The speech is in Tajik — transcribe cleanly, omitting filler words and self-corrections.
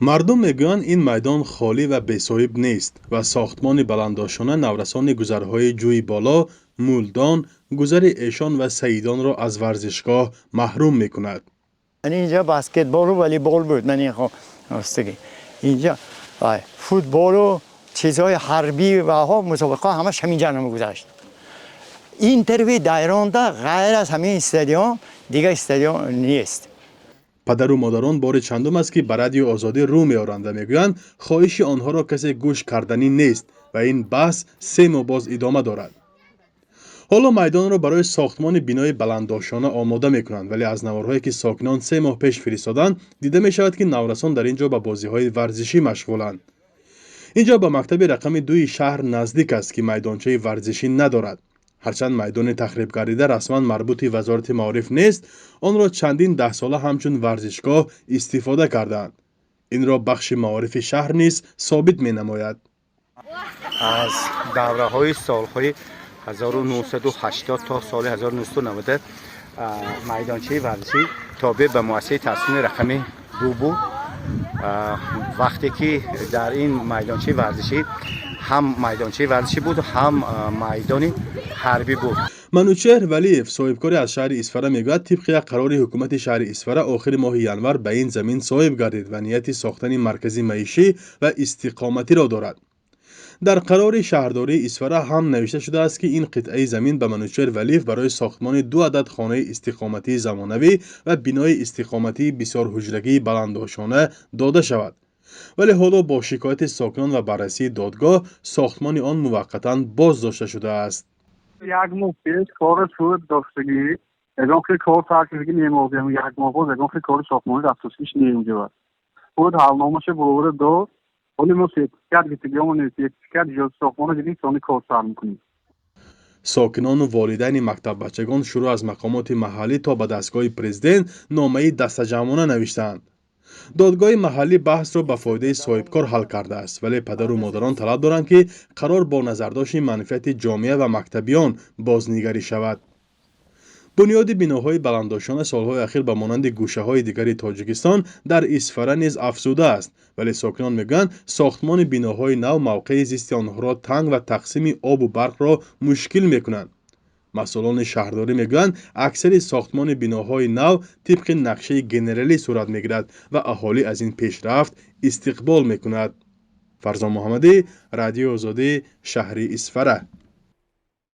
Мардум мегӯянд, ин майдон холӣ ва бесоҳиб нест ва сохтмони баландошёна наврасони гузарҳои Ҷӯи Боло, Мулдон, гузари Эшон ва Саидонро аз варзишгоҳ маҳрум мекунад. Инҷа баскетболу волейбол буд. Ман инҷа футболу чизҳои ҳарбӣ ваҳо, мусобиқаҳо ҳамаш ҳаминҷа намегузашт. Ин тарафи Дайронда ғайр аз ҳамин стадион дигар стадион нест. Падару модарон бори чандум аст, ки ба Радиои Озодӣ рӯ меоранд ва мегӯянд, хоҳиши онҳоро касе гӯш карданӣ нест ва ин баҳс 3 моҳ боз идома дорад. Ҳоло майдонро барои сохтмони бинои баландошёна омода мекунанд, вале аз наворҳое, ки сокинон 3 моҳ пеш фиристоданд, дида мешавад, ки наврасон дар ин ҷо ба бозиҳои варзишӣ машғуланд. Ин ҷо ба мактаби рақами дуи шаҳр наздик аст, ки майдончаи варзишӣ надорад. Ҳарчанд майдони тахрибгардида расман марбути Вазорати маориф нест, онро чандин даҳсола ҳамчун варзишгоҳ истифода кардаанд. Инро бахши маорифи шаҳр низ собит менамояд. Аз давраҳои солҳои 1980 то соли 1990 майдончаи варзишӣ тобеъ ба муассисаи таҳсилоти рақами 2 буд. Вақте ки дар ин майдончаи варзишӣ ҳам майдончаи варзишӣ буд, ҳам майдони ҳарбӣ буд. Манучеҳр Валиев, соҳибкоре аз шаҳри Исфара, мегӯяд, тибқи як қарори ҳукумати шаҳри Исфара охири моҳи январ ба ин замин соҳиб гардид ва нияти сохтани маркази маишӣ ва истиқоматиро дорад. Дар қарори шаҳрдории Исфара ҳам навишта шудааст, ки ин қитъаи замин ба Манучеҳр Валиев барои сохтмони ду адад хонаи истиқоматии замонавӣ ва бинои истиқоматии бисёрҳуҷрагии баландошёна дода шавад, вале ҳоло бо шикояти сокинон ва баррасии додгоҳ сохтмони он муваққатан боз дошта шудааст. Як моҳ пеш кори суд доштагӣ, ягон хел кор таркидагӣ немозем. Як моҳ боз ягон хел кори сохтмонӣ рафтосиш не. Унҷа худ ҳалномаша бовара дод. Ҳоли мо сертификат гирифтагиёмон, сертификат иҷозати сохтмонро гирифтем, сони кор сар мекунем. Сокинону волидайни мактаббачагон шурӯъ аз мақомоти маҳаллӣ то ба дастгоҳи президент номаи дастаҷамъона навиштаанд. Додгоҳи маҳаллӣ баҳсро ба фоидаи соҳибкор ҳал кардааст, вале падару модарон талаб доранд, ки қарор бо назардошти манфиати ҷомеа ва мактабиён бознигарӣ шавад. Бунёди биноҳои баландошёна солҳои ахир ба монанди гӯшаҳои дигари Тоҷикистон дар Исфара низ афзудааст, вале сокинон мегӯянд, сохтмони биноҳои нав мавқеи зисти онҳоро танг ва тақсими обу барқро мушкил мекунанд. Масъулони шаҳрдорӣ мегӯянд, аксари сохтмони биноҳои нав тибқи нақшаи генералӣ сурат мегирад ва аҳолӣ аз ин пешрафт истиқбол мекунад. Фарзон Муҳаммадӣ, Радиои Озодӣ, шаҳри Исфара.